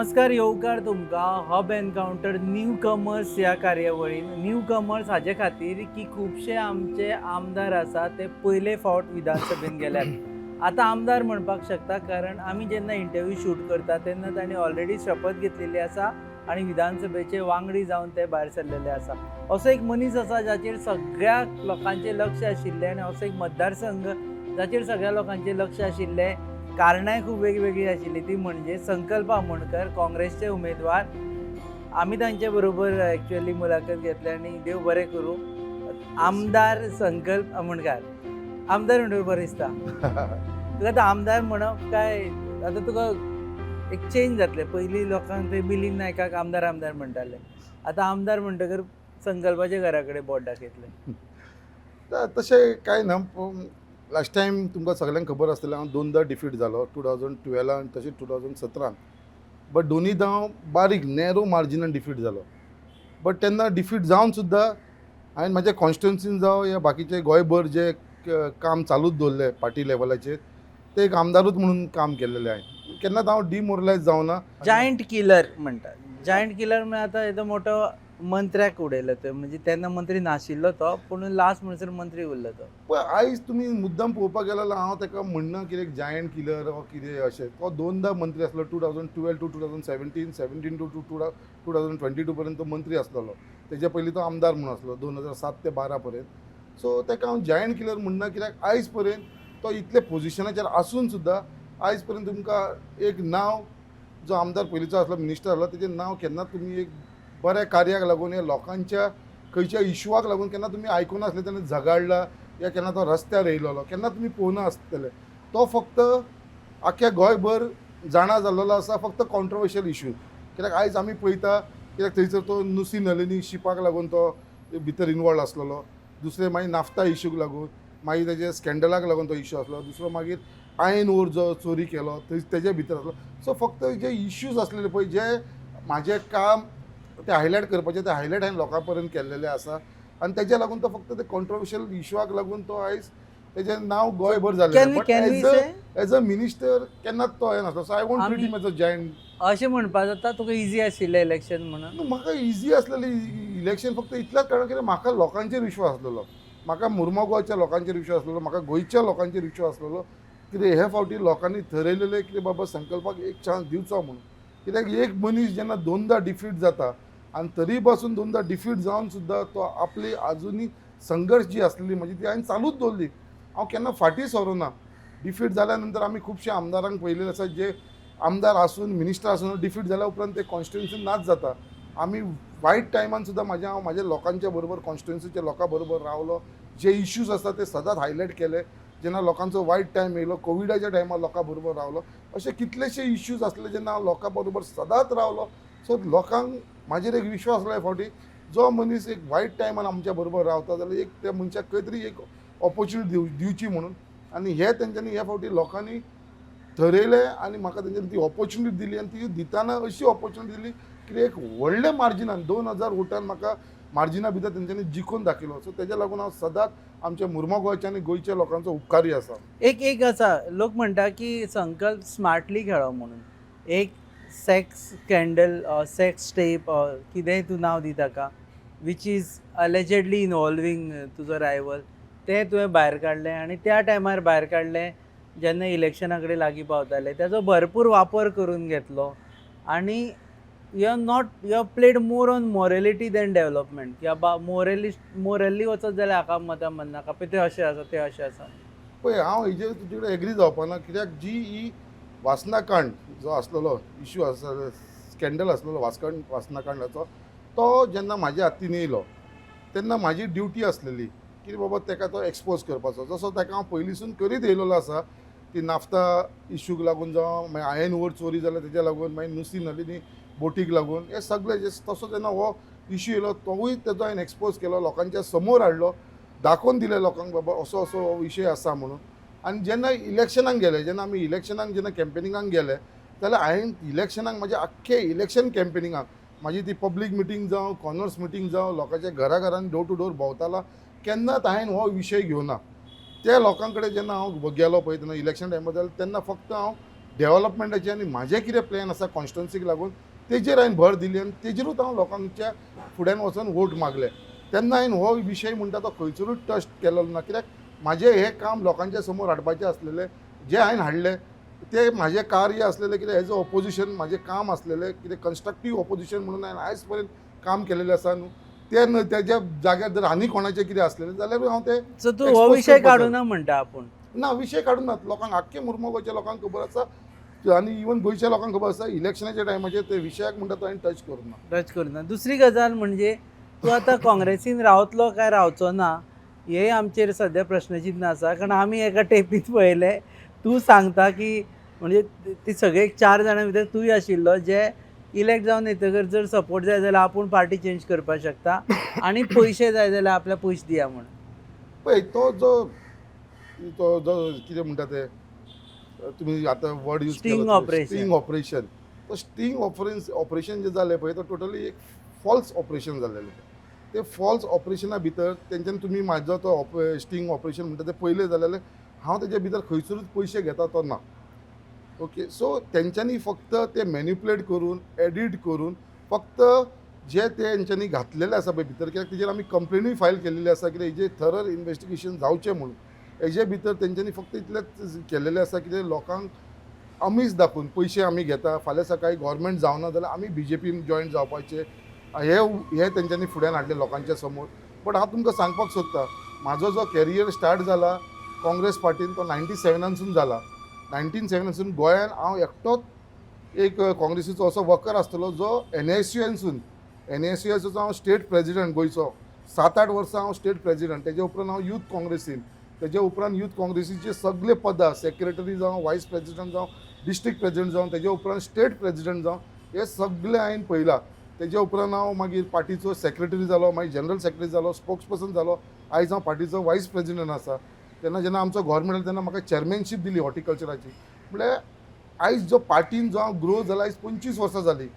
नमस्कार, येवकार तुमकां हब एनकावंटर न्यू कमर्स ह्या कार्यावळीन. न्यू कमर्स हाजे खातीर की खुबशे आमचे आमदार आसा, ते पयले फावट विधानसभेन गेल्यात. आतां आमदार म्हणपाक शकता, कारण आमी जेन्ना इंटरव्यू शूट करता तेन्ना तांणी ऑलरेडी शपथ घेतलेली आसा आनी विधानसभेचे वांगडी जावन ते भायर सरलेले आसा. असो एक मनीस आसा जाचेर सगळ्या लोकांचें लक्ष आशिल्लें आनी असो एक मतदारसंघ जाचेर सगळ्या लोकांचें लक्ष आशिल्लें. कारणांय खूब वेगवेगळी आशिल्ली. ती म्हणजे संकल्प आमोणकर, काँग्रेसचे उमेदवार. आमी तांचे बरोबर एक्चुअली मुलाखत घेतली आनी देव बरें करूं, आमदार संकल्प आमोणकर. आमदार म्हणटकीर बरें दिसता तुका आतां आमदार म्हणप काय आतां तुका एक चेंज जातलें? पयलीं लोकांक ते मिलिंद नायकाक आमदार आमदार म्हणटाले, आतां आमदार म्हणटकर संकल्पाच्या घरा कडेन बोट दाखयतले. तशें कांय ना. लास्ट टायम तुमकां सगल्यांक खबर आसतलें, हांव दोनदां डिफीट जालो, 2012 आनी तशेंच 2017. बट दोनूय दाव बारीक नॅरो मार्जिनान डिफीट जालो. बट तेन्ना डिफीट जावन सुद्दां हांवें म्हाज्या कॉन्स्टिट्युन्सीन जावं या बाकीचे गोंयभर जे काम चालूच दवरलें पार्टी लेवलाचेर, ते एक आमदारूच म्हणून काम केल्लेलें हांवें. केन्नाच हांव डिमोरलायज जावना. जायंट किलर म्हणटात. जायंट किलर म्हळ्यार आतां येदो मोठो मंत्र्याक उडयलो तो, म्हणजे तेन्ना मंत्री नाशिल्लो तो, पूण लास्ट म्हणसर मंत्री उरलो तो. पळय, आयज तुमी मुद्दम पळोवपाक गेल्यार हांव ताका म्हणना कितें जायंट किलर वा कितें अशें. तो दोनदां मंत्री आसलो, 2012 to 2017, 17 to to 2022 पर्यंत तो मंत्री आसलेलो. तेज्या पयलीं तो आमदार म्हणून आसलो 2007 ते 12 पर्यंत. सो ताका हांव जायंट किलर म्हणना, कित्याक आयज पर्यंत तो इतले पोजिशनाचेर आसून सुद्दां आयज पर्यंत तुमकां एक नांव, जो आमदार पयलींचो आसलो, मिनिस्टर आसलो, तेजें नांव केन्नाच तुमी एक बऱ्या कार्याक लागून या लोकांच्या खंयच्या इशुआक लागून केन्ना तुमी आयकूं नासले तेणें झगाडला या केन्ना तो रस्त्यार येयलेलो केन्ना तुमी पळोवना आसतले. तो फक्त आख्ख्या गोंयभर जाणा जाल्लो आसा फक्त कॉन्ट्रोवर्शियल इशू. कित्याक आयज आमी पळयता, कित्याक थंयसर तो नुसी नलिनी शिपाक लागून तो भितर इनवॉल्व आसलेलो, दुसरें मागीर नाफ्ता इशूक लागून, मागीर तेजे स्कॅन्डलाक लागून तो इशू आसलो, दुसरो मागीर आयन ओर जो चोरी केलो थंय तेजे भितर आसलो. सो फक्त जे इश्यूज आसलेले पळय, जे म्हाजें काम ते हायलायट करपाचें, ते हायलायट हांवें लोकां पर्यंत केल्लेलें आसा आनी तेज्या लागून तो फक्त ते कॉन्ट्रोवर्शियल इशुआक लागून तो आयज तेजें नांव गोंयभर जालें. Can but can we as a से एज अ मिनिस्टर केन्नाच तो हें नासलो. So I won't treat him as a giant. अशें म्हणपा जाता तुका इजी आशिल्लें इलेक्शन म्हणून? म्हाका इजी आसलेलें इलेक्शन फक्त इतल्याच कारण कित्याक म्हाका लोकांचेर विश्वास आसलेलो, म्हाका मुर्मागांवच्या लोकांचेर विश्वास आसलेलो, म्हाका गोंयच्या लोकांचेर विश्वास आसलेलो. कित्याक हे फावटी लोकांनी थरयलेलें कितें बाबा संकल्पाक एक चान्स दिवचो म्हणून. कित्याक एक मनीस जेन्ना दोनदां डिफीट जाता आनी तरी पासून दोनदां डिफीट जावन सुद्दां तो आपली आजुनी संघर्श जी आसलेली म्हजी ती हांवें चालूच दवरली. हांव केन्ना फाटीं सरोना. डिफीट जाल्या नंतर आमी खुबशे आमदारांक पळयलेले आसा, जे आमदार आसून, मिनिस्टर आसून डिफीट जाल्या उपरांत ते कॉन्स्टिट्युन्सी नाच जाता. आमी वायट टायमान सुद्दां म्हाज्या हांव म्हाज्या लोकांच्या बरोबर, कॉन्स्टिट्युन्सीच्या लोकां बरोबर रावलो. जे इश्यूज आसा ते सदांच हायलायट केले. जेन्ना लोकांचो वायट टायम येयलो, कोविडाच्या टायमार लोकां बरोबर रावलो. अशे कितलेशे इश्यूज आसले जेन्ना हांव लोकां बरोबर सदांच रावलो. सो लोकांक म्हाजेर एक विश्वास आसलो, हे फावटी जो मनीस एक वायट टायमान आमच्या बरोबर रावता जाल्यार एक त्या मनशाक खंय तरी एक ऑपॉर्च्युनिटी दिवची म्हणून. आनी हे तेंच्यांनी हे फावटी लोकांनी थरयलें आनी म्हाका तेंच्यांनी ती ऑपॉर्च्युनिटी दिली. आनी ती दितना अशी ऑपॉर्च्युनिटी दिली की एक व्हडल्या मार्जिनान, 2000 वोटान म्हाका मार्जिना भितर तेंच्यांनी जिखून दाखयलो. सो तेज्या लागून हांव सदांच आमच्या मुर्मागांवच्या आनी गोंयच्या लोकांचो उपकारी आसा. एक एक आसा, लोक म्हणटा की संकल्प स्मार्टली खेळो म्हणून. एक सेक्स स्कॅन्डल, सेक्स टेप, कितेंय तूं नांव दी ताका, which is अलेजेडली इनवॉल्वींग तुजो रायवल, तें तुवें भायर काडलें आनी त्या टायमार भायर काडलें जेन्ना इलेक्शना कडेन लागीं पावताले. ताजो भरपूर वापर करून घेतलो आनी you have not you have played more on morality than development, की बाबा मोरली वचत जाल्यार हाका मतां मारनाका, पळय ते अशें आसा, ते अशें आसा. पळय, हांव हेजेर तुजे कडेन एग्री जावपाना, कित्याक जी ही वासनाकांड जो आसलेलो इशू आसा, स्कॅन्डल आसलेलो वासनाकांडाचो, तो जेन्ना म्हाज्या हातीन येयलो तेन्ना म्हाजी ड्युटी आसलेली की बाबा तेका तो एक्सपोज करपाचो, जसो ताका हांव पयलींसून करीत येयलेलो आसा. ती नाफ्ता इशूक लागून जावं, मागीर आयन ओर चोरी जाल्या तेज्या लागून, मागीर नुसी नलिनी बोटीक लागून, हे सगळे जे तसो जेन्ना हो इशू येयलो तोवूय तेजो हांवें एक्सपोज केलो, लोकांच्या समोर हाडलो, दाखोवन दिलें लोकांक बाबा असो असो हो विशय आसा म्हणून. आनी जेन्ना इलेक्शनाक गेले, जेन्ना आमी इलेक्शनाक जेन्ना कॅम्पेनिंगाक गेले जाल्यार हांवें इलेक्शनाक म्हाजे आख्खे इलेक्शन कॅम्पेनिंगाक म्हाजी ती पब्लीक मिटींग जावं, कॉर्नर्स मिटींग जावं, लोकांच्या घरा घरान डोर टू डोर भोंवतालो, केन्नाच हांवें हो विशय घेवना. त्या लोकां कडेन जेन्ना हांव गेलो पळय तेन्ना इलेक्शन टायमार जाल्यार तेन्ना फक्त हांव डेवलपमेंटाचेर आनी म्हाजें कितें प्लॅन आसा कॉन्स्टिट्युन्सीक लागून तेजेर हांवें भर दिली आनी तेजेरूच हांव लोकांच्या फुड्यान वचून वोट मागले. तेन्ना हांवें हो विशय म्हणटा तो खंयसरूच टच केलेलो ना, कित्याक म्हाजें हें काम लोकांच्या समोर हाडपाचें आसलेलें, जें हांवें हाडलें तें म्हाजें कार्य आसलेलें, कित्याक एज अ ऑपोजिशन म्हाजें काम आसलेलें, कितें कन्स्ट्रक्टीव ऑपोजिशन म्हणून हांवें आयज पर्यंत काम केलेलें आसा न्हू. तें तेज्या जाग्यार जर आनी कोणाचें कितें आसलेलें जाल्यारूय हांव तें सो तूं हो expose विशय करपाक काडूना म्हणटा आपूण. ना, विशय काडून नात. लोकांक आख्खे मुर्मोगांवच्या लोकांक खबर आसा आनी इवन गोंयच्या लोकांक खबर आसा, इलेक्शनाच्या टायमाचेर ते विशयाक म्हणटा तो हांवें टच करूं ना. टच करूं ना. दुसरी गजाल म्हणजे तूं आतां काँग्रेसीन रावतलो काय रावचो ना हें आमचेर सद्या प्रश्नचिन्न आसा, कारण आमी एका टेपींत पळयलें तूं सांगता की म्हणजे ती सगळे 4 जाणां भितर तूंय आशिल्लो जे इलेक्ट जावन येतकर जर सपोर्ट जाय जाल्यार आपूण पार्टी चेंज करपाक शकता आनी पयशे जाय जाल्यार आपल्याक पयशे दिया म्हूण. पळय तो जो तो जो कितें म्हणटा ते तुमी आतां word use sting operation. Sting operation, तो स्टिंग ऑपरेशन जें जालें पळय तो टोटली एक फॉल्स ऑपरेशन जालेलें. ते फॉल्स ऑपरेशना भितर तेंच्यान तुमी म्हाजो तो स्टिंग ऑपरेशन म्हणटा तें पयलें जालें, हांव तेजे भितर खंयसरूच पयशे घेता तो ना. ओके, सो तेंच्यांनी फक्त ते मॅन्युपुलेट करून एडीट करून फक्त जे ते तेंच्यांनी घातलेले आसा पळय भितर, कित्याक तेजेर आमी कंप्लेनूय फायल केलेली आसा कित्याक हेजेर थरर इन्वेस्टिगेशन जावचें म्हणून. हेजे भितर तेंच्यांनी फक्त इतलेंच केलेलें आसा कितें लोकांक आमीच दाखोवन पयशे आमी घेता, फाल्यां सकाळीं गव्हर्मेंट जावना जाल्यार आमी बीजेपीन जॉयन जावपाचे, हे हे तेंच्यांनी फुड्यान हाडले लोकांच्या समोर. बट हांव तुमकां सांगपाक सोदता, म्हाजो जो कॅरियर स्टार्ट जाला काँग्रेस पार्टीन तो 97 जाला. 97 गोंयान हांव एकटोच एक काँग्रेसीचो असो वर्कर आसतलो जो एनएसयूएनसून, एनएसयूएचो हांव स्टेट प्रेजिडंट गोंयचो, 7-8 वर्सां हांव स्टेट प्रेजिडंट. तेजे उपरांत हांव यूथ काँग्रेसीन, तेजे उपरांत यूथ काँग्रेसीचे सगळे पदां सेक्रेटरी जावं, वायस प्रेजिडंट जावं, डिस्ट्रिक्ट प्रेजिडंट जावं, तेजे उपरांत स्टेट प्रेजिडंट जावं, हे सगळे हांवें पळयलां. तेजे उपरांत हांव मागीर पार्टीचो सेक्रेटरी जालो, मागीर जनरल सेक्रेटरी जालो, स्पोक्स पर्सन जालो, आयज हांव पार्टीचो वायस प्रेजिडंट आसा. तेन्ना जेन्ना आमचो गव्हर्मेंट आयलो तेन्ना म्हाका चॅरमॅनशीप दिली हॉर्टिकल्चराची. म्हळ्यार आयज जो पार्टीन जो हांव ग्रो जाला, आयज 25 वर्सां जालीं.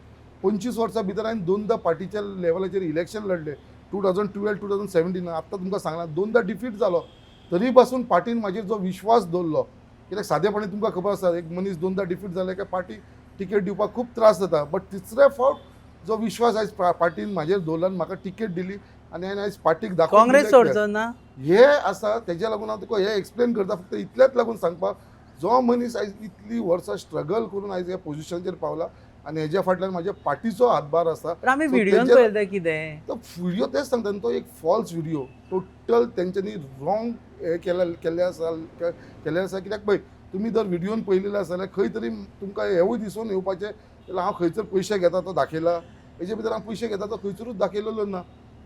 25 वर्सां भितर हांवें दोनदां पार्टीच्या लेवलाचेर इलेक्शन लढले, 2012, 2017. आत्तां तुमकां सांगलां दोनदां डिफीट जालो, तरी पासून पार्टीन म्हाजेर जो विश्वास दवरलो, कित्याक सादेपणी तुमकां खबर आसा एक मनीस दोनदां डिफीट जाले काय पार्टी टिकेट दिवपाक खूब त्रास जाता. बट तिसरे फावट जो विश्वास आयज पार्टीन म्हाजेर दवरलो आनी म्हाका टिकेट दिली आनी हांवें आयज पार्टीक दाखोवन काँग्रेस दिलें की सोडचो ना. हे आसा तेज्या लागून हांव तुका हें एक्सप्लेन करता, फक्त इतलेंच लागून सांगपाक, जो मनीस आयज इतली वर्सां स्ट्रगल करून आयज ह्या पोजिशनाचेर पावला आनी हेज्या फाटल्यान म्हाज्या पार्टीचो हातभार आसा. पण आमी So व्हिडियोन पळयता कितें तो व्हिडियो तेच सांगता न्हू, तो एक फॉल्स व्हिडियो, टोटल तेंच्यांनी रॉंग हे केल्लें आसा, केल्लें आसा. कित्याक पळय तुमी जर व्हिडियोन पळयलेलो आसा जाल्यार खंय तरी तुमकां हेवूय दिसून येवपाचें जाल्यार हांव खंयसर पयशे घेता तो दाखयला, हेजे भितर हांव पयशे घेता तो खंयसरूच दाखयलेलो ना.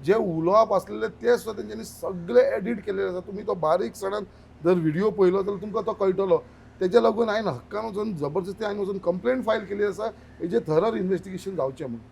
जे उलोवप आसलेलें तें सुद्दां तेंच्यांनी सगळें एडीट केलेलें आसा. तुमी तो बारीकसाणान जर व्हिडियो पळयलो जाल्यार तुमकां तो कळटलो. तेज्या लागून हांवें हक्कान वचून जबरदस्ती हांवें वचून कंप्लेन फायल केली आसा, हेजेर थरर इन्वेस्टिगेशन जावचें म्हणून.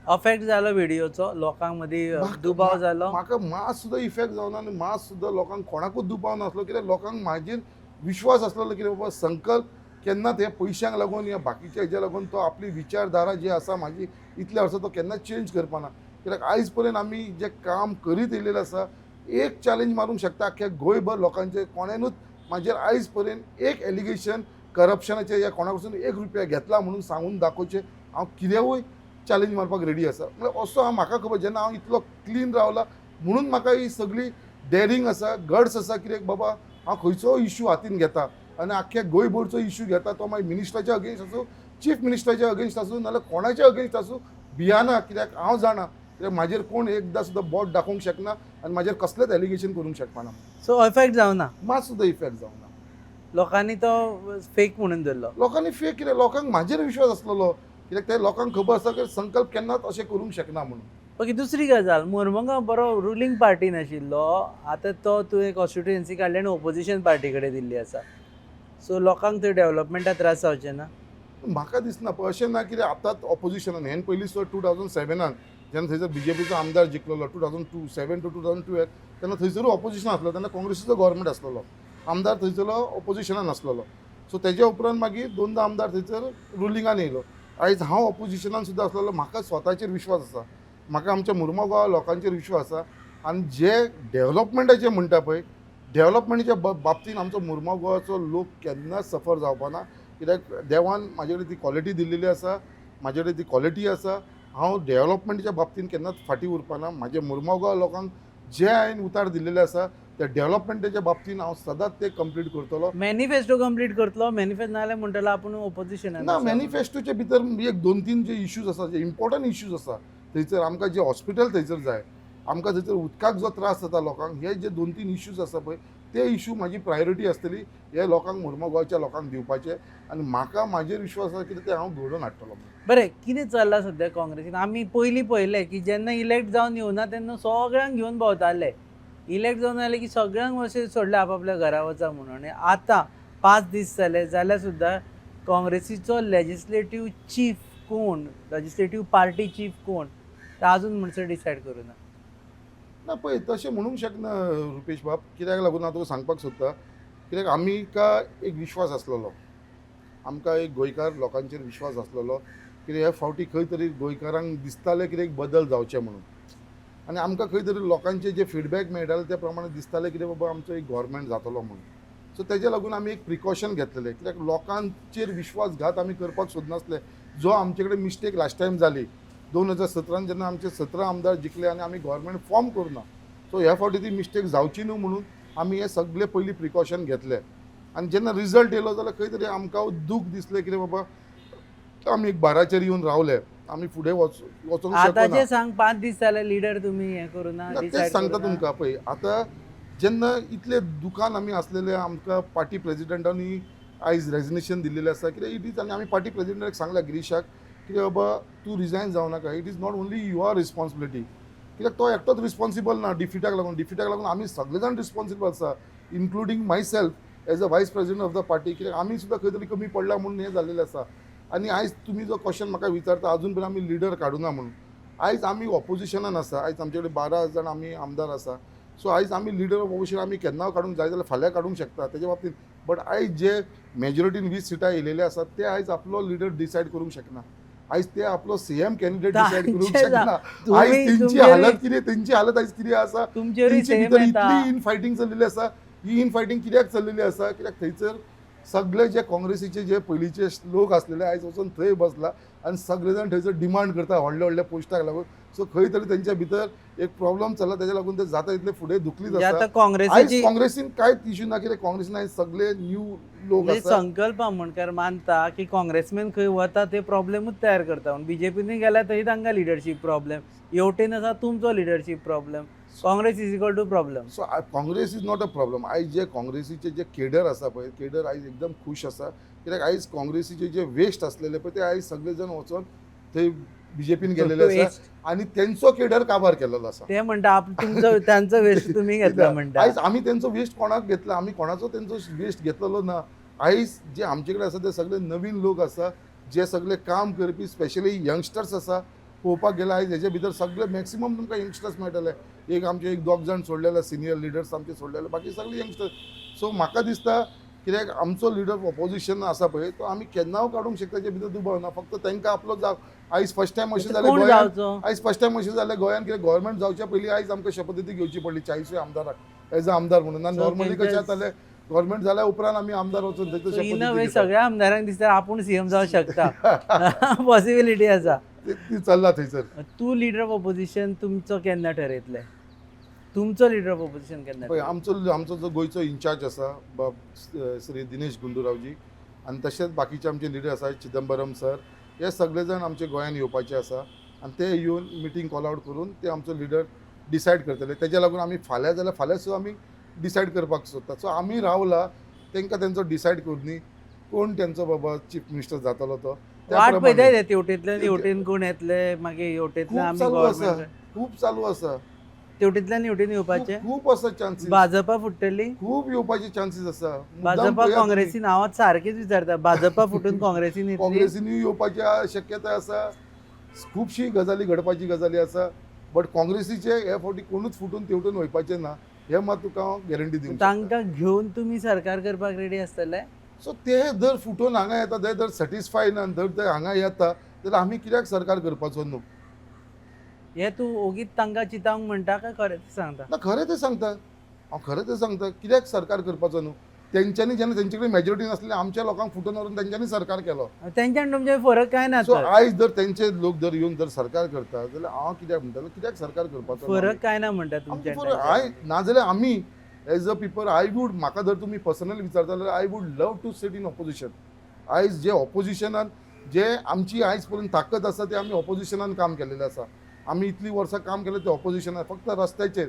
अफेक्ट जालो व्हिडियोचो लोकांक मदीं, दुबाव जालो? म्हाका मात सुद्दां इफेक्ट जावना आनी मात सुद्दां लोकांक कोणाकूच दुबाव नासलो, कित्याक लोकांक म्हाजेर विश्वास आसलेलो कितें बाबा संकल्प केन्नाच हे पयशांक लागून या बाकीच्या हेज्या लागून तो आपली विचारधारा जी आसा म्हाजी इतल्या वर्सां तो केन्नाच चेंज करपाना. कित्याक आयज पर्यंत आमी जें काम करीत येयलेलें आसा, एक चॅलेंज मारूंक शकता आख्ख्या गोंयभर लोकांचेर, कोणेनूच म्हाजेर आयज पर्यंत एक एलिगेशन करप्शनाचें या कोणा कडसून एक रुपया घेतला म्हणून सांगून दाखोवचें, हांव कितेंवूय चॅलेंज मारपाक रेडी आसा. म्हळ्यार असो हांव म्हाका खबर जेन्ना हांव इतलो क्लीन रावला म्हणून म्हाका ही सगळी डेरींग आसा, गट्स आसा, कित्याक बाबा हांव खंयचो इशू हातीन घेता आनी आख्ख्या गोंयभरचो इशू घेता, तो मागीर मिनिस्टराच्या अगेन्स्ट आसूं, चीफ मिनिस्टराच्या अगेन्स्ट आसूं, नाजाल्यार कोणाच्या अगेन्स्ट आसूं, भियाना. कित्याक हांव जाणा कित्याक म्हाजेर कोण एकदां सुद्दां बोट दाखोवंक शकना आनी म्हाजेर कसलेंच एलिगेशन करूंक शकपाना. सो अफेक्ट जावना? मात सुद्दां इफेक्ट जावना. लोकांनी तो फेक म्हणून धरलो? लोकांनी फेक कित्याक लोकांक म्हाजेर विश्वास आसलेलो, कित्याक ते लोकांक खबर आसा की संकल्प केन्नाच अशें करूंक शकना म्हणून. ओके, दुसरी गजाल, मुर्मुगांव बरो रुलींग पार्टी नाशिल्लो, आतां तो तुवें कॉन्स्टिट्युएन्सी काडली आनी ओपोजिशन पार्टी कडेन दिल्ली आसा, सो लोकांक थंय डेव्हलपमेंटा त्रास जावचे ना? म्हाका दिसना, पळय अशें ना कित्याक आतांच ऑपोजिशनान हेन पयलीं सुद्दां 2007 जेन्ना थंयसर बीजेपीचो आमदार जिखलेलो 2007 टू 2012, तेन्ना थंयसरूय ऑपोजिशन आसलो, तेन्ना काँग्रेसीचो गव्हर्मेंट आसलेलो, आमदार थंयसरलो ऑपोजिशनान आसलेलो. सो तेज्या उपरांत मागीर दोनदां आमदार थंयसर रुलिंगान येयलो. आयज हांव ऑपोजिशनान सुद्दां आसलेलो, म्हाका स्वताचेर विश्वास आसा, म्हाका आमच्या मुर्मगांव लोकांचेर विश्वास आसा. आनी जे डेव्हलपमेंटाचें म्हणटा पळय, डेव्हलपमेंटाच्या बाबतीन आमचो मुर्मगांवाचो लोक केन्नाच सफर जावपा ना. कित्याक देवान म्हाजे कडेन ती क्वॉलिटी दिल्लेली आसा, म्हाजे कडेन ती क्वॉलिटी आसा. हांव डेवलपमेंटच्या बाबतीन केन्नाच फाटीं उरपाना. म्हाजे मुरमोगांव लोकांक जे हांवें उतार दिल्लेले आसा त्या डेवलपमेंटाच्या बाबतीन हांव सदांच ते कंप्लीट करतलो. मॅनिफेस्टो कंप्लीट करतलो? मॅनिफेस्टो नाजाल्यार म्हणटलो आपूण ओपोजिशनान. ना, मॅनिफेस्टोचे भितर एक दोन तीन जे इश्यूज आसा, जे इम्पॉर्टंट इश्यूज आसा, थंयसर आमकां जे हॉस्पिटल थंयसर जाय, आमकां थंयसर उदकाक जो त्रास जाता लोकांक, हे जे दोन तीन इश्यूज आसा पळय, ते इश्यू म्हाजी प्रायोरिटी आसतली हे लोकांक, मुरमोगांवच्या लोकांक दिवपाचे. आनी म्हाका म्हाजेर विश्वास आसा कितें ते हांव घडोवन हाडटलो. बरें, कितें चल्लां सद्या काँग्रेसीन? आमी पयलीं पळयलें की जेन्ना इलेक्ट जावन येवना तेन्ना सगळ्यांक घेवन भोंवताले. इलेक्ट जावन आयले की सगळ्यांक अशें सोडले आपापल्या घरा वचा म्हणून. आनी आतां 5 दीस जाले जाल्यार सुद्दां काँग्रेसीचो लेजिस्लेटीव चीफ कोण, लेजिस्लेटीव पार्टी चीफ कोण ते अजून म्हणसर डिसायड करूं ना. ना, पळय, तशें म्हणूंक शकना रुपेश बाब. कित्याक लागून हांव तुका सांगपाक सोदता, कित्याक आमकां एक विश्वास आसलेलो, आमकां एक गोंयकार लोकांचेर विश्वास आसलेलो कित्याक हे फावटी खंय तरी गोंयकारांक दिसतालें कितें एक बदल जावचें म्हणून. आनी आमकां खंय तरी लोकांचे जे फिडबॅक मेळटाले त्या प्रमाणे दिसतालें कितें बाबा आमचो एक गव्हर्मेंट जातलो म्हणून. सो तेज्या लागून आमी एक प्रिकॉशन घेतलेलें, कित्याक लोकांचेर विश्वासघात आमी करपाक सोदनासले. जो आमचे कडेन मिस्टेक लास्ट टायम जाली 2017 जेन्ना आमचे 17 आमदार जिखले आनी आमी गव्हर्मेंट फॉर्म करूना, सो ह्या फावटी ती मिस्टेक जावची न्हू म्हणून आमी हे सगळे पयलीं प्रिकॉशन घेतले. आनी जेन्ना रिजल्ट येयलो जाल्यार खंय तरी आमकां दूख दिसलें कितें बाबा आमी एक 12चेर येवन रावले, आमी फुडें वचोंक शकना. आतांचे सांग, 5 दीस जाले लिडर तुमी हें करूं ना. ना, तेच सांगता तुमकां. पळय, आतां जेन्ना इतले दुकान आमी आसलेले, आमकां पार्टी प्रेजिडेंटांनी आयज रेजिग्नेशन दिल्लेलें आसा. कित्याक it is, आनी आमी पार्टी प्रेजिडेंटाक सांगला गिरीशाक कितें बाबा तूं रिजायन जावं नाका, it is not only your responsibility. कित्याक तो एकटोच रिस्पॉन्सिबल ना डिफिटाक लागून, डिफिटाक लागून आमी सगळे जाण रिस्पॉन्सिबल आसा, including myself as a vice president of the party. कित्याक आमी सुद्दां खंय तरी कमी पडला म्हणून हें जाल्लेलें आसा. आनी आयज तुमी जो क्वेश्चन म्हाका विचारता अजून पर्यंत आमी लिडर काडूना म्हणून, आयज आमी ऑपोजिशनान आसा, आयज आमचे कडेन 12 जाण आमी आमदार आसा. सो आयज आमी लिडर ऑफ ऑपोजिशन आमी केन्ना काडूंक जाय जाल्यार फाल्यां काडूंक शकता तेजे बाबतींत. बट आयज जे मेजॉरिटीन 20 सिटां येयलेले आसात ते आयज आपलो लिडर डिसायड करूंक शकना, आयज ते आपलो सीएम कॅन्डिडेट डिसायड करूंक शकना. आयज तेंची हालत कितें, तेंची हालत आयज कितें आसा, तेंचे भितर इतली इन फायटींग चल्लेली आसा. ही इन फायटींग कित्याक चल्लेली आसा, कित्याक थंयसर सगळे जे काँग्रेसीचे जे पयलींचे लोक आसलेले आयज वचून थंय बसला आनी सगळे जाण थंयसर डिमांड करता व्हडले व्हडले पोस्टाक लागून. सो खंय तरी तेंच्या भितर एक प्रॉब्लम चल्ला, तेज्या लागून ते जाता तितले फुडें धुकलीत आसा. आतां काँग्रेसीची आयज काँग्रेसीन कांयच इश्यू ना, कित्याक काँग्रेसीन आयज सगळे न्यू लोक आसा. संकल्प आमोणकर मानता की काँग्रेसमॅन खंय वता ते प्रॉब्लेमूच तयार करता, पूण बीजेपीन गेल्यार थंय तांकां लिडरशीप प्रॉब्लेम, हेवटेन आसा तुमचो leadership problem. Congress is equal to problem. So Congress is not a problem. आयज जे काँग्रेसीचे जे केडर आसा पळय, केडर आयज एकदम खूश आसा, कित्याक आयज काँग्रेसीचे जे वेस्ट आसलेले पळय ते आयज सगळे जाण वचोन थंय बीजेपीन गेलेले आसा आनी तेंचो केडर काबार केलेलो आसा. ते म्हणटा तुमचो तांचो वेस्ट तुमी घेतला म्हणटा. आयज आमी तेंचो वेस्ट कोणाक घेतला, आमी कोणाचो तेंचो वेस्ट घेतलेलो ना. आयज जे आमचे कडेन आसा ते सगळे नवीन लोक आसा, जे सगळे काम करपी स्पेशली यंगस्टर्स आसा. पळोवपाक गेल्यार आयज हेजे भितर सगळे मॅक्सिमम तुमकां यंगस्टर्स मेळटले. एक आमचे एक दोग जाण सोडलेले सिनियर लिडर्स आमचे सोडलेले, बाकी सगळे यंगस्टर्स. सो म्हाका दिसता कित्याक आमचो लिडर ऑपोजिशन आसा पळय तो आमी केन्ना काडूंक शकता तेजे भितर दुबाव ना. फक्त तांकां आपलो जाव आयज फर्स्ट टायम अशें जालें गोंयांत, आयज फर्स्ट टायम अशें जालें गोंयांत कित्याक गव्हर्मेंट जावच्या पयलीं आयज आमकां शपथविधी घेवची पडली 40 आमदाराक एज अ आमदार म्हणून. नॉर्मली कशें जातालें, गव्हर्मेंट जाल्या उपरांत आमी आमदार वचून थंय शपथ. सगळ्या आमदारांक दिसता आपूण सीएम जावं शकता, पॉसिबिलिटी आसा, ती चल्ला थंयसर. तूं लिडर ऑफ ऑपोजिशन तुमचो केन्ना ठरयतले, तुमचो लिडर ऑफ ऑपोजिशन केन्ना? पळय, आमचो जो गोंयचो इन्चार्ज आसा बाब श्री दिनेश गुंडुरावजी आनी तशेंच बाकीचे आमचे लिडर आसा चिदंबरम सर, हे सगळे जाण आमचे गोंयांत येवपाचे आसा आनी ते येवन मिटींग कॉल आवट करून ते आमचो लिडर डिसायड करतले. तेज्या लागून आमी फाल्यां जाल्यार फाल्यां सुद्दां आमी डिसायड करपाक सोदता. सो आमी रावला तांकां तेंचो डिसायड करूनी कोण तेंचो बाबा चीफ मिनिस्टर जातलो तो. वाट पळयता तेवटेंतल्यान हेवटेन कोण येतले, मागीर हेवटेंतल्यान आमी गव्हर्मेंट खूब चालू आसा, तेवटेंतल्यान हेवटेन येवपाचे खूब आसा चान्सीस. भाजपा फुट्टली, खूब येवपाचे चान्सीस आसा. भाजपा काँग्रेसीन हांव सारकेच विचारता, भाजपा फुटून काँग्रेसीन काँग्रेसीनूय येवपाची शक्यताय आसा, खुबशी गजाली घडपाची गजाली आसा. बट काँग्रेसीचे हे फावटी कोणूच फुटून तेवटेन वयपाचे ना, हे मात तुका हांव गॅरंटी दिवंक शकता. तांकां घेवन तुमी सरकार करपाक रेडी आसतले? सो ते जर फुटून हांगा येता, ते जर सॅटिस्फाय ना, जर ते हांगा येता जाल्यार आमी कित्याक सरकार करपाचो न्हू? हे तूं ओगीच तांकां चितावंक म्हणटा काय खरें तें सांगता? ना, खरें तें सांगता हांव, खरें तें सांगता. कित्याक सरकार करपाचो न्हू? तेंच्यांनी जेन्ना तेंचे कडेन मेजॉरिटी नासली, आमच्या लोकांक फुटून व्हरून तेंच्यांनी सरकार केलो. तेंच्यान तुमचे फरक काय ना. सो तर आयज जर तेंचे लोक जर येवन जर सरकार करता जाल्यार हांव कित्याक म्हणटलो, कित्याक सरकार करपाचो ना? फरक काय ना म्हणटा तुमच्या? आमचो फरक I नाजाल्यार आमी as a people I would, म्हाका जर तुमी पर्सनली विचारता जाल्यार I would love to sit in opposition. आयज जे ऑपोजिशनान जे आमची आयज पर्यंत ताकद आसा ते आमी ऑपोजिशनान काम केलेलें आसा. आमी इतलीं वर्सां काम केलें ते ऑपोजिशनान फक्त रस्त्याचेर.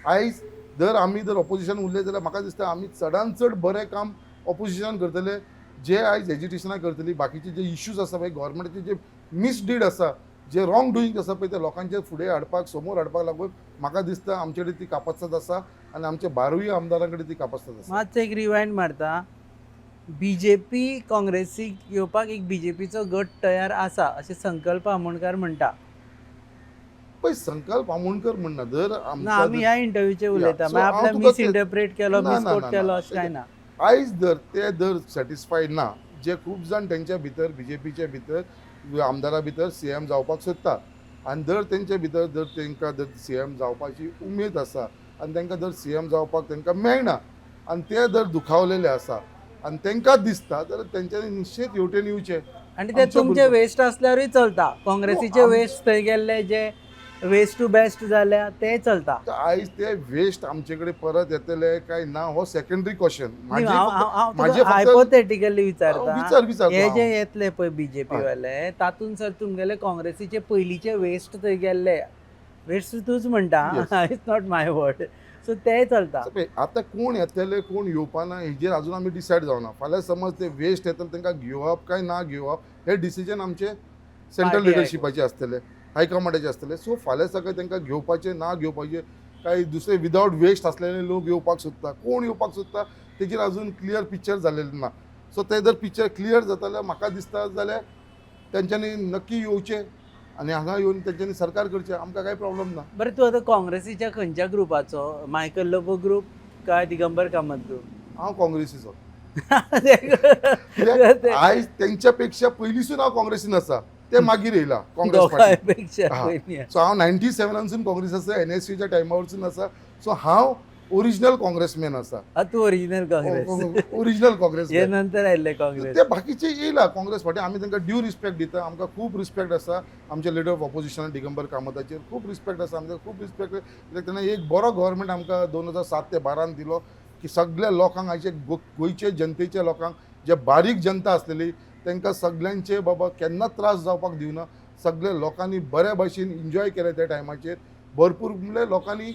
आयज जर आमी जर ऑपोजिशन उरले जाल्यार म्हाका दिसता आमी चडान चड बरें काम ऑपोजिशनान करतले, जे आयज एजिटेशनान करतली. बाकीचे जे इश्यूज आसा पळय, गोवोरमेंटाचे जे मिसडीड आसा, जे रॉंग डुईंग आसा पळय, ते लोकांचे फुडें हाडपाक, समोर हाडपाक लागून म्हाका दिसता आमचे कडेन ती कापास्ताद आसा आनी आमच्या बारूय आमदारां कडेन ती कापास्ताद आसा. मातसो एक रिवायंड मारता. बीजेपी काँग्रेसीक येवपाक एक बीजेपीचो गट तयार आसा अशें संकल्प आमोणकार म्हणटा. पळय, संकल्प आमोणकर म्हणना जर ना, आमकां आमी ह्या इंटरव्यूचेर उलयता. So मागीर हांव आपल्याक तुका मिस इंटरप्रेट केलो, ना, ना, मिसकोट ना, केलो ना. अशें काय ना. आयज जर ते जर सॅटिस्फायड ना, जे खूब जाण तेंच्या भितर बीजेपीच्या भितर आमदारा भितर सीएम जावपाक सोदता आनी जर तेंच्या भितर जर तेंकां जर सीएम जावपाची उमेद आसा आनी तेंकां जर सीएम जावपाक तेंकां मेळना आनी ते जर दुखावलेले आसा आनी तेंकां दिसता जाल्यार तेंच्यांनी निश्चीत हेवटेन येवचें. आनी ते आमच्या तुमचे बरोबर. वेस्ट असल्यारूय चलता, काँग्रेसीचे नो, वेस्ट थंय गेल्ले जे वेस्ट टू बेस्ट जाल्या ते चलता. तर आयज ते वेस्ट आमचे कडेन परत येतले काय ना हो सेकंडरी क्वेश्चन. माझे फक्त- हायपोथेटिकली विचारता. विचार विचार. हे जे येतले पळय बीजेपी हय. वाले, तातूंत सर तुमगेले काँग्रेसीचे पयलींचे वेस्ट थंय गेल्ले, वेस्ट तूच म्हणटा, it's not my word, so ते चलता. पळय, आतां कोण येतले कोण येवपाना हेजेर अजून आमी डिसायड जावना. फाल्यां समज ते वेस्ट येतले, तांकां घेवप काय ना घेवप हे डिसिजन आमचे सेंट्रल Party लिडरशिपाचे आसतले, हायकमांडाचे आसतले. सो फाल्यां सकाळी तांकां घेवपाचे ना घेवपाचे, काय दुसरे विदावट वेस्ट आसलेले लोक येवपाक सोदता, कोण येवपाक सोदता तेजेर अजून क्लियर पिक्चर जालेलें ना. सो ते जर पिक्चर क्लियर जाता जाल्यार म्हाका दिसता जाल्यार तेंच्यांनी नक्की येवचें आनी हांगा येवन तेंच्यांनी सरकार करचें, आमकां कांय प्रॉब्लम ना. बरें, तूं आतां काँग्रेसीच्या खंयच्या ग्रुपाचो, मायकल लोबो ग्रुप काय दिगंबर कामत ग्रुप? हांव काँग्रेसीचो, कित्याक आयज तेंच्या पेक्षा पयलींसून हांव काँग्रेसीन आसा, ते मागीर येयला काँग्रेस पार्टी. दोगांयपेक्षा हा. पयलीं. सो हांव 97नासून काँग्रेस आसा, एनएसयूच्या टायमावरसून आसा. सो हांव ओरिजिनल काँग्रेसमॅन आसा. हा, तूं ओरिजिनल काँग्रेस. ओरिजिनल काँग्रेस. हे नंतर आयिल्ले काँग्रेस. ते बाकीचे येयला काँग्रेस पार्टी, आमी तांकां ड्यू रिस्पेक्ट दिता. आमकां खूब रिस्पेक्ट आसा आमच्या लिडर ऑफ ऑपोजिशन दिगंबर कामताचेर खूब रिस्पेक्ट आसा आमकां, खूब रिस्पेक्ट, कित्याक तेणें एक बरो गव्हर्मेंट आमकां 2007 ते 12 दिलो की सगळ्या लोकांक, आयचे गोंयचे जनतेच्या लोकांक, जे बारीक जनता आसलेली तांकां सगळ्यांचे बाबा केन्नाच त्रास जावपाक दिवना. सगळ्या लोकांनी बऱ्या भशेन एन्जॉय केलें त्या टायमाचेर. भरपूर म्हणल्यार लोकांनी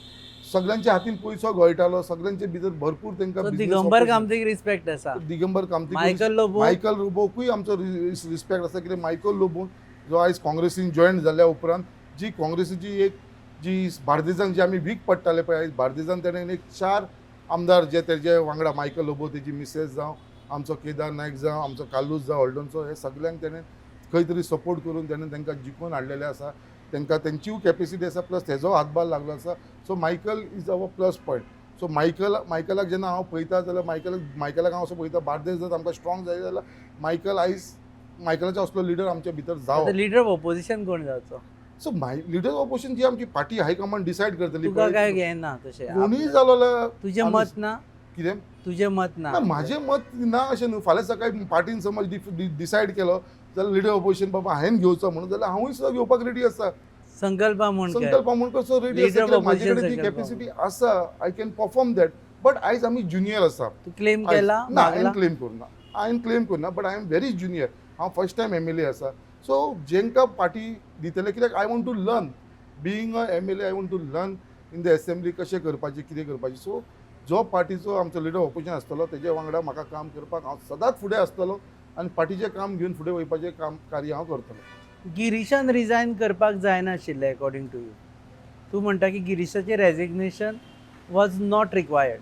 सगळ्यांच्या हातीन पयसो गळटालो, सगळ्यांचे भितर भरपूर तांकां सो business Digambar opportunity. कामतीक रिस्पेक्ट आसा. दिगंबर कामती, मायकल लोबो? मायकल लोबोकूय आमचो रिस्पेक्ट आसा, कित्याक मायकल लोबो जो आयज काँग्रेसीन जॉयन जाल्या उपरांत जी काँग्रेसीची एक जी बार्देजान जी आमी वीक पडटाले पळय, आयज बार्देजान तेणें एक चार आमदार जे तेजे वांगडा, मायकल लोबो, तेजी मिसेस जावं, आमचो केदार नायक जावं, आमचो कार्लूस जावं हळदोणचो, हे सगल्यांक तेणें खंय तरी सपोर्ट करून तेणें तांकां जिखोवन हाडलेलें आसा. तांकां तेंचीय कॅपेसिटी आसा, प्लस तेजो हातभार लागलो आसा. So Michael is our plus point. So मायकलाक जेन्ना हांव पळयता जाल्यार मायकलाक हांव असो पळयता, बार्देस जर आमकां स्ट्रॉंग जाय जाल्यार मायकल आयज मायकलाचो असलो लिडर आमच्या भितर जावो. लिडर ऑफ ऑपोजिशन कोण जावचो? So my leader of opposition जी आमची पार्टी हायकमांड डिसायड करतली. तुका काय घेना तशें? कोणीय जालो जाल्यार तुजें मत ना? कितें? तुजें मत ना? ना, म्हाजें मत ना अशें न्हू. फाल्यां सकाळी पार्टीन समज डिसायड केलो जाल्यार लिडर ऑपोजिशन बाबा हांवें घेवचो म्हणून, जाल्यार हांवूय सुद्दां घेवपाक रेडी आसा. संकल्प आमोणकर. संकल्प आमोणकर सो रेडी आसा. Leader of कित्याक म्हाजे opposition कडेन ती संकल्प. कॅपेसिटी आसा, I can perform that. But आयज आमी ज्युनियर आसा. तूं क्लेम केला? ना, हांवें मागला? क्लेम करूं ना, हांवें क्लेम करूं ना, but I am very junior. हांव फर्स्ट टायम एमएलए आसा. सो जेंकां पार्टी दितले, कित्याक I want to learn being a MLA, I want to learn in the assembly कशें करपाचें, कितें करपाचें. सो जो पार्टीचो आमचो लिडर ऑपोजिशन आसतलो तेजे वांगडा म्हाका काम करपाक हांव सदांच फुडें आसतलो आनी पार्टीचें काम घेवन फुडें वयपाचें काम कार्य हांव करतलो. गिरीशान रिजायन करपाक जायनाशिल्लें अकॉर्डिंग टू you? तूं म्हणटा की गिरीशाचें resignation was not required,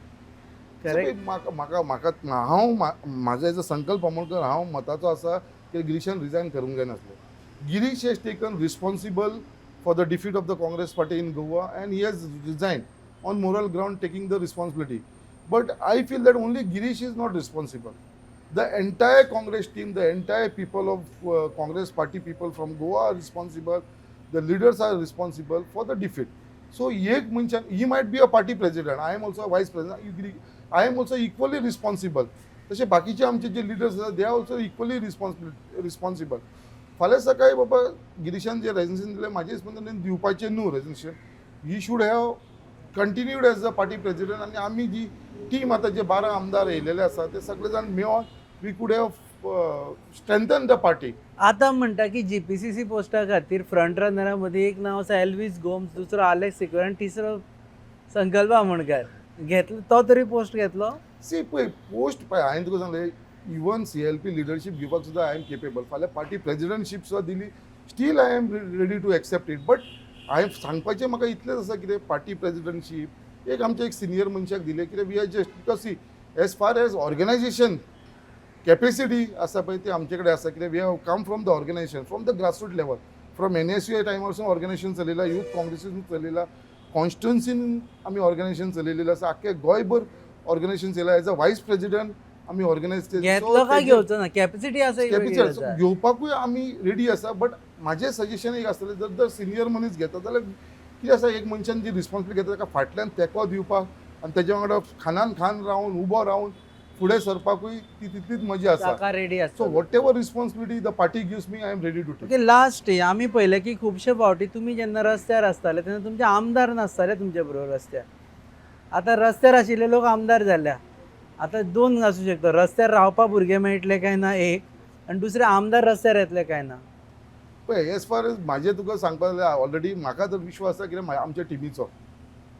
correct? म्हाका म्हाका म्हाका हांव म्हाजो एज अ संकल्प आमोणकर हांव मताचो आसा की गिरीशान रिजायन करूंक जायनासलें. Girish has taken responsible for the defeat of the Congress party in Goa and he has resign on moral ground, taking the responsibility. But I feel that only Girish is not responsible. The entire Congress team, the entire people of Congress party, people from Goa are responsible. The leaders are responsible for the defeat. So एक मनशान, he might be a party president, I am also vice president. I am also equally responsible. तशें बाकीचे आमचे जे leaders आसा, they are also equally responsible. फाल्यां सकाळी बाबा गिरीशान जे resignation दिलें, म्हाजे हिस्पान दिवपाचें न्हू resignation. He should have continued as a party president. आनी आमी जी टीम आतां जे 12 आमदार येयलेले आसा ते सगळे जाण मेळोन we could have strengthen the party. आतां म्हणटा की जीपीसीसी पोस्टा खातीर फ्रंट रनरा मदीं एक नांव आसा एल्वीस गोम्स, दुसरो आलेक्स सिक्वेरा आनी तिसरो संकल्प आमोणकर. घेतलो तो तरी पोस्ट घेतलो? सी, पळय, पोस्ट पळय, हांवें तुका सांगलें, इवन सीएलपी लिडरशीप घेवपाक सुद्दां I am capable. फाल्यां पार्टी प्रेजिडंटशीप सुद्दां दिली, still I am ready to accept it. But हांवें सांगपाचें म्हाका इतलेंच आसा, कितें पार्टी प्रेजिडंटशीप एक आमच्या एक सिनियर मनशाक दिलें, कित्याक we are just because, see, as far as organization capacity आसा पळय ती आमचे कडेन आसा, कित्याक we have come from the organization, from the grassroot level, from NSUI टायमारसून organisation चलयला, यूथ काँग्रेसीन चलयला, कॉन्स्टिट्युन्सीन आमी ऑर्गनायझेशन चलयलेलें आसा, आख्खे गोंयभर ऑर्गनायझेशन चलयला. एज अ वायस प्रेजिडंट आमी ऑर्गनायज घेतलो काय घेवचो ना, कॅपॅसिटी आसा ही वेगळी कॅपिटल आसा. घेवपाकूय आमी रेडी आसा. बट म्हाजें सजेशन एक आसतलें, जर जर सिनियर मनीस घेता जाल्यार कितें आसा, एक मनशान जी रिस्पॉन्सिबिलिटी घेता ताका फाटल्यान तेंको दिवपाक आनी तेज्या वांगडा खानान खान रावन उबो रावन फुडें सरपाकूय ती तितलीच मजा आसा. ताका रेडी सो आसता. Whatever responsibility the party gives me, I am ready to take. Okay, last, आमी पळयलें की खुबशे फावटी तुमी जेन्ना रस्त्यार आसताले तेन्ना तुमचे आमदार नासताले तुमचे बरोबर रस्त्यार. आतां रस्त्यार आशिल्ले लोक आमदार जाल्या. आतां दोन आसूं शकता, रस्त्यार रावपा भुरगे मेळटले काय ना एक, आनी दुसरे आमदार रस्त्यार येतले काय ना. पळय, एज फार एज म्हाजें तुका सांगपा जाल्यार, ऑलरेडी म्हाका तर विश्वास आसा कित्याक आमच्या टिमीचो,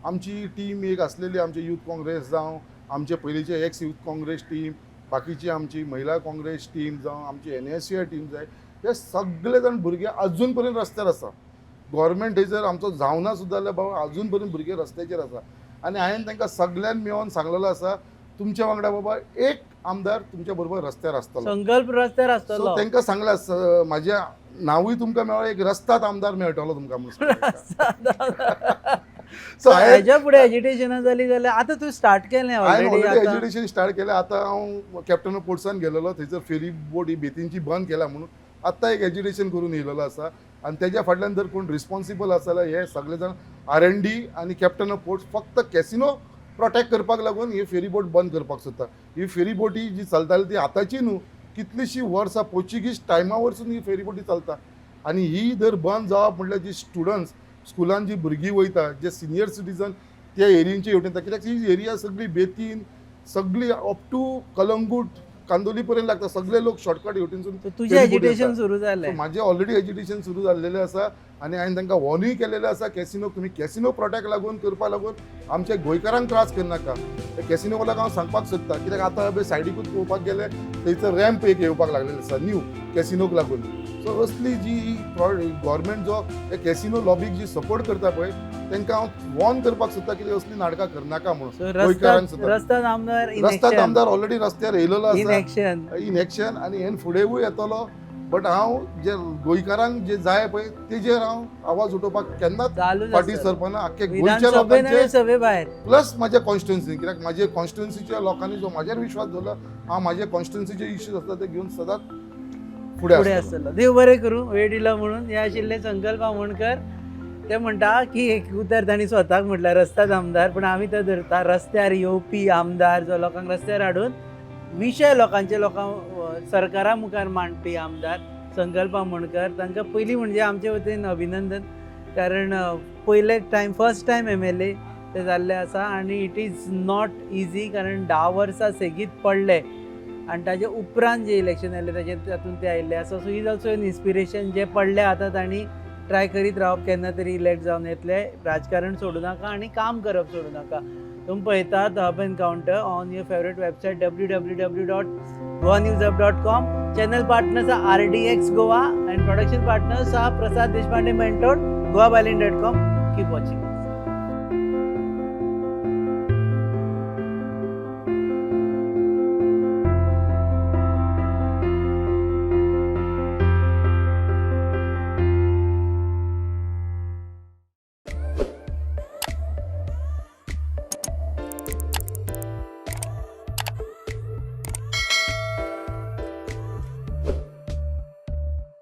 आमची टीम एक आसलेली, आमचे यूथ काँग्रेस जावं, आमचे पयलींचे एक्स यूथ काँग्रेस टीम, बाकीची आमची महिला काँग्रेस टीम जावं, आमची एनएसयूआय टीम जाय, हे सगळे जाण भुरगे अजून पर्यंत रस्त्यार आसा. गोवोरमेंट थंयसर आमचो जावना सुद्दां जाल्यार बाबा अजून पर्यंत भुरगे रस्त्याचेर आसा. आनी हांवें तांकां सगल्यांक मेळोन सांगलेलो आसा, तुमच्या वांगडा बाबा एक आमदार तुमच्या बरोबर रस्त्यार आसतलो. संकल्प रस्त्यार सो आसतलो. तांकां सांगलां, म्हाजें नांवूय तुमकां मेळ्ळो, एक रस्ताद आमदार मेळटलो तुमकां म्हणून. सो हांवें हेज्या फुडें एजिटेशनां जाली जाल्यार आतां तूं स्टार्ट केलें हांवें ऑलरेडी ऑलरेडी आतां. एजिटेशन स्टार्ट केलें. आतां हांव कॅप्टन ऑफ पोर्ट्सान गेलेलो, थंयसर फेरी बोट ही बेतींची बंद केला म्हणून आत्तां एक एजिटेशन करून येयलेलो आसा. आनी तेज्या फाटल्यान जर कोण रिस्पॉन्सिबल आसा जाल्यार हे सगळे जाण आर एन डी आनी कॅप्टन ऑफ पोर्ट्स फक्त कॅसिनो प्रोटेक्ट करपाक लागून ही फेरी बोट बंद करपाक सोदता. ही फेरी बोटी जी चलताली ती आतांची न्हू, कितलीशीं वर्सां पोर्चुगीज टायमा वरसून ही फेरी बोटी चलता. आनी ही जर बंद जावप म्हटल्यार जी स्टुडंट्स स्कुलान जी भुरगीं वयता, जे सिनियर सिटीजन त्या एरियेचे हेवटेन येता, कित्याक ही एरिया सगळी बेतीन सगळी अप टू कलंगूट कांदोली पर्यंत लागता, सगळे लोक शॉर्टकट हेवटेनसून So तुजें फेरी बोट एजिटेशन येता. सुरू जालें. सो म्हाजें ऑलरेडी एजिटेशन सुरू जाल्लेलें आसा आनी हांवें तांकां वॉर्नूय केलेलें आसा, कॅसिनोक तुमी कॅसिनो प्रोटेक्ट लागून करपा लागून आमच्या गोंयकारांक त्रास करनाका. ते कॅसिनो वाल्याक हांव सांगपाक सोदता, कित्याक आतां पळय सायडीकूच पळोवपाक गेले थंयसर रॅम्प एक येवपाक लागलेलो आसा न्यू कॅसिनोक लागून. सो असली जी गव्हर्मेंट जो कॅसिनो लॉबीक जी सपोर्ट करता पळय, तांकां हांव वॉर्न करपाक सोदता की असली नाटकां करनाका म्हणून. सो गोंयकारांक रस्त्यात सुद्दां. रस्त्यात आमदार इन रस्त्यात आमदार ऑलरेडी रस्त्यार येयलेलो इन आसा. एक्शन. In action. आनी हेन फुडेंवूय येतलो. बट हांव जे गोंयकारांक जे जाय पळय तेजेर हांव आवाज उठोवपाक केन्नाच चालूच फाटीं आसतलें. सरपाना, आख्खे गोंयच्या विधानसभेन आनी लोकांचे सभे भायर. प्लस म्हाज्या कॉन्स्टिट्युन्सी, कित्याक म्हाजे कॉन्स्टिट्युन्सीच्या लोकांनी जो म्हाजेर विश्वास दवरला, हांव म्हाजे कॉन्स्टिट्युन्सीचे इश्यूज आसता ते घेवन सदांच फुडें फुडें आसतलो. आसतलो. देव बरें करूं, वेळ दिलो म्हणून. हे आशिल्ले संकल्प आमोणकर. ते म्हणटा की एक उतर तांणी स्वताक म्हटल्यार रस्त्यात आमदार, पूण आमी ते धरता रस्त्यार येवपी आमदार, जो लोकांक रस्त्यार हाडून विशय लोकांचे लोकां सरकारा मुखार मांडपी आमदार संकल्प आमोणकर. तांकां पयलीं म्हणजे आमचे वतीन अभिनंदन, कारण पयले time, first time MLA ते जाल्ले आसा आनी it is not easy, कारण 10 वर्सां सेगीत पडले आनी ताजे उपरांत जे इलेक्शन आयलें ताजे तातूंत ते आयिल्ले आसा. So is also an inspiration. जे पडले आतां तांणी ट्राय करीत रावप, केन्ना तरी इलेक्ट जावन येतले. राजकारण सोडूं नाका आनी काम करप सोडूं नाका. तुमी पळयतात Hub Encounter on your favourite website www.goanewshub.com. Channel partners are RDX Goa and production partners are Prasad Deshpande Mentor, goabyline.com. Keep watching.